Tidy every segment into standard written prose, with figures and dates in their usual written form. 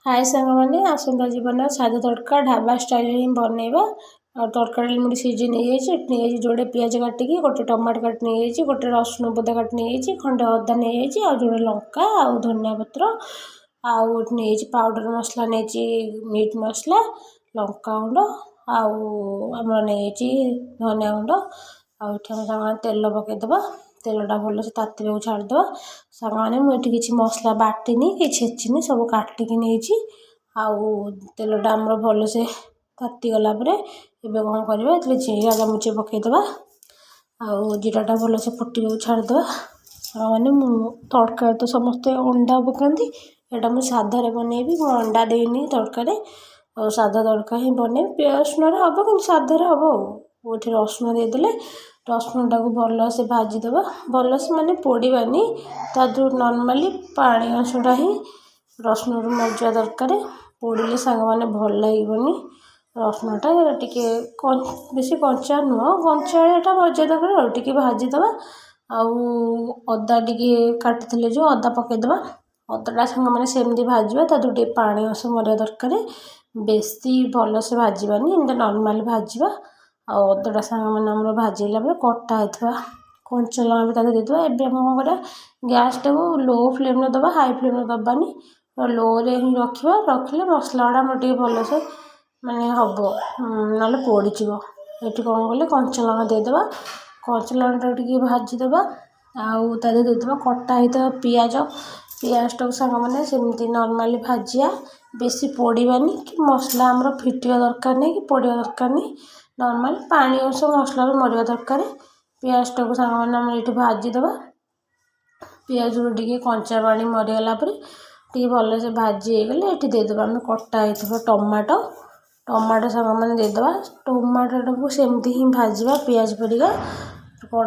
ହାଏ ସାଙ୍ଗମାନେ, ଆସନ୍ତୁ ଆଜି ବନେଇବା ସାଧା ତଡ଼କା। ଢାବା ଷ୍ଟାଇଲ୍ରେ ହିଁ ବନେଇବା। ଆଉ ତରକାରୀ ମୁଁ ସିଝି ନେଇଯାଇଛି। ଏଠି ନେଇଯାଇଛି ଯୋଡ଼େ ପିଆଜ କାଟିକି, ଗୋଟେ ଟମାଟୋ କାଟି ନେଇଯାଇଛି, ଗୋଟେ ରସୁଣ ବୁଦା କାଟି ନେଇଯାଇଛି, ଖଣ୍ଡେ ଅଦା ନେଇଯାଇଛି, ଆଉ ଯୋଡ଼େ ଲଙ୍କା ଆଉ ଧନିଆ ପତ୍ର। ଆଉ ଏଠି ନେଇଯାଇଛି ପାଉଡ଼ର ମସଲା, ନେଇଛି ମିଟ୍ ମସଲା, ଲଙ୍କାଗୁଣ୍ଡ ଆଉ ଆମର ନେଇଯାଇଛି ଧନିଆ ଗୁଣ୍ଡ। ଆଉ ଏଠି ଆମେ ସାଙ୍ଗମାନେ ତେଲ ପକାଇଦେବା। ତେଲଟା ଭଲସେ ତାତିବାକୁ ଛାଡ଼ିଦେବା। ସାଙ୍ଗମାନେ, ମୁଁ ଏଠି କିଛି ମସଲା ବାଟିନି କି ଛେଚିନି, ସବୁ କାଟିକି ନେଇଛି। ଆଉ ତେଲଟା ଆମର ଭଲସେ ତାତିଗଲା ପରେ ଏବେ କ'ଣ କରିବା? ଏଥିରେ ଜିରା ଚାମଚେ ପକାଇଦେବା ଆଉ ଜିରାଟା ଭଲସେ ଫୁଟିବାକୁ ଛାଡ଼ିଦେବା। ସାଙ୍ଗମାନେ, ମୁଁ ତଡ଼କାରେ ତ ସମସ୍ତେ ଅଣ୍ଡା ପକାନ୍ତି, ଏଇଟା ମୁଁ ସାଧାରେ ବନେଇବି। ମୁଁ ଅଣ୍ଡା ଦେଇନି ତଡ଼କାରେ, ଆଉ ସାଧା ତଡ଼କା ହିଁ ବନେଇବି। ପିଆଜ ରସୁଣରେ ହେବ, କିନ୍ତୁ ସାଧାରେ ହେବ। ଆଉ ଏଠି ରସୁଣ ଦେଇଦେଲେ ରସୁଣଟାକୁ ଭଲସେ ଭାଜିଦେବା। ଭଲସେ ମାନେ ପୋଡ଼ିବାନି, ତା ଦେହରୁ ନର୍ମାଲି ପାଣି ଅଂଶଟା ହିଁ ରସୁଣରୁ ମରିଯିବା ଦରକାର। ପୋଡ଼ିଲେ ସାଙ୍ଗମାନେ ଭଲ ଲାଗିବନି। ରସୁଣଟା ଟିକେ ବେଶୀ କଞ୍ଚା ନୁହଁ, କଞ୍ଚାଳିଆଟା ଭଜିବା ଦରକାର, ଆଉ ଟିକେ ଭାଜିଦେବା। ଆଉ ଅଦା ଟିକେ କାଟିଥିଲେ ଯେଉଁ ଅଦା ପକାଇଦେବା। ଅଦାଟା ସାଙ୍ଗମାନେ ସେମିତି ଭାଜିବା, ତା ଦେହରୁ ଟିକେ ପାଣି ଅଂଶ ମରିବା ଦରକାର। ବେଶୀ ଭଲସେ ଭାଜିବାନି, ଏମିତି ନର୍ମାଲି ଭାଜିବା। ଆଉ ଅଦାଟା ସାଙ୍ଗମାନେ ଆମର ଭାଜି ହେଲା ପରେ କଟା ହେଇଥିବା କଞ୍ଚା ଲଙ୍କା ବି ତା ଦେହରେ ଦେଇଦେବା। ଏବେ ଆମେ କ'ଣ କରିବା? ଗ୍ୟାସ୍ଟାକୁ ଲୋ ଫ୍ଲେମ୍ରେ ଦେବା, ହାଇ ଫ୍ଲେମ୍ରେ ଦେବାନି, ଲୋରେ ହିଁ ରଖିବା। ରଖିଲେ ମସଲା ଗୁଡ଼ା ଆମର ଟିକେ ଭଲସେ ମାନେ ହେବ, ନହେଲେ ପୋଡ଼ିଯିବ। ଏଠି କ'ଣ କଲେ କଞ୍ଚା ଲଙ୍କା ଦେଇଦେବା, କଞ୍ଚା ଲଙ୍କାଟାକୁ ଟିକେ ଭାଜିଦେବା। ଆଉ ତା ଦେହରେ ଦେଇଦେବା କଟା ହେଇଥିବା ପିଆଜ। ପିଆଜଟାକୁ ସାଙ୍ଗମାନେ ସେମିତି ନର୍ମାଲି ଭାଜିବା, ବେଶୀ ପୋଡ଼ିବାନି କି ମସଲା ଆମର ଫିଟିବା ଦରକାର ନାହିଁ କି ପୋଡ଼ିବା ଦରକାର ନାହିଁ। ନର୍ମାଲି ପାଣି ଅଂଶ ମସଲାରୁ ମରିବା ଦରକାର। ପିଆଜଟାକୁ ସାଙ୍ଗମାନେ ଆମେ ଏଇଠି ଭାଜିଦେବା। ପିଆଜରୁ ଟିକେ କଞ୍ଚା ପାଣି ମରିଗଲା ପରେ, ଟିକେ ଭଲସେ ଭାଜି ହେଇଗଲେ ଏଠି ଦେଇଦେବା ଆମେ କଟା ହେଇଥିବା ଟମାଟୋ। ଟମାଟୋ ସାଙ୍ଗମାନେ ଦେଇଦେବା। ଟମାଟୋଟାକୁ ସେମିତି ହିଁ ଭାଜିବା ପିଆଜ ପରିକା।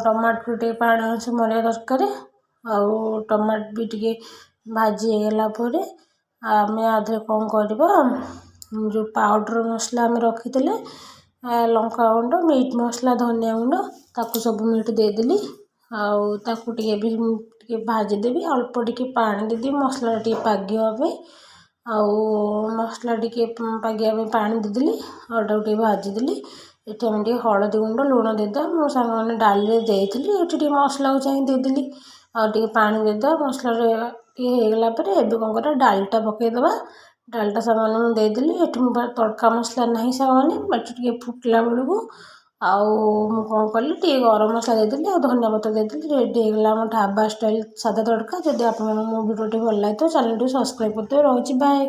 ଟମାଟୋରୁ ଟିକେ ପାଣି ଅଂଶ ମରିବା ଦରକାର। ଆଉ ଟମାଟୋ ବି ଟିକେ ଭାଜି ହେଇଗଲା ପରେ ଆମେ ଆ ଦେହରେ କ'ଣ କରିବା? ଯେଉଁ ପାଉଡ଼ର ମସଲା ଆମେ ରଖିଥିଲେ, ଲଙ୍କାଗୁଣ୍ଡ, ମିଟ୍ ମସଲା, ଧନିଆ ଗୁଣ୍ଡ, ତାକୁ ସବୁ ମୁଁ ଏଠି ଦେଇଦେଲି। ଆଉ ତାକୁ ଟିକେ ବି ଟିକେ ଭାଜିଦେବି। ଅଳ୍ପ ଟିକେ ପାଣି ଦେଇଦେବି ମସଲାଟା ଟିକେ ପାଗିବା ପାଇଁ। ଆଉ ମସଲା ଟିକେ ପାଗିବା ପାଇଁ ପାଣି ଦେଇଦେଲି ଆଉ ଏଟାକୁ ଟିକେ ଭାଜିଦେଲି। ଏଠି ଆମେ ଟିକେ ହଳଦୀ ଗୁଣ୍ଡ, ଲୁଣ ଦେଇଦେବା। ମୁଁ ସାଙ୍ଗମାନେ ଡାଲିରେ ଦେଇଥିଲି, ଏଠି ଟିକେ ମସଲାକୁ ଚାହିଁ ଦେଇଦେଲି। ଆଉ ଟିକେ ପାଣି ଦେଇଦେବା। ମସଲାରେ ଟିକେ ହେଇଗଲା ପରେ ଏବେ କ'ଣ କରିବା? ଡାଲିଟା ପକାଇଦେବା। ଡାଲିଟା ସାଙ୍ଗମାନେ ମୁଁ ଦେଇଦେଲି। ଏଠି ମୋ ପାଖରେ ତଡ଼କା ମସଲା ନାହିଁ ସାଙ୍ଗମାନେ। ଏଠି ଟିକେ ଫୁଟିଲା ବେଳକୁ ଆଉ ମୁଁ କ'ଣ କଲି? ଟିକେ ଗରମ ମସଲା ଦେଇଦେଲି ଆଉ ଧନିଆ ପତ୍ର ଦେଇଦେଲି। ରେଡ଼ି ହେଇଗଲା ଆମ ଢାବା ଷ୍ଟାଇଲ୍ ସାଧା ତଡ଼କା। ଯଦି ଆପଣମାନଙ୍କୁ ମୋ ଭିଡ଼ିଓଟି ଭଲ ଲାଗିଥିବ, ଚ୍ୟାନେଲଟିକୁ ସବସ୍କ୍ରାଇବ୍ କରିଦେବେ। ରହୁଛି, ବାଏ।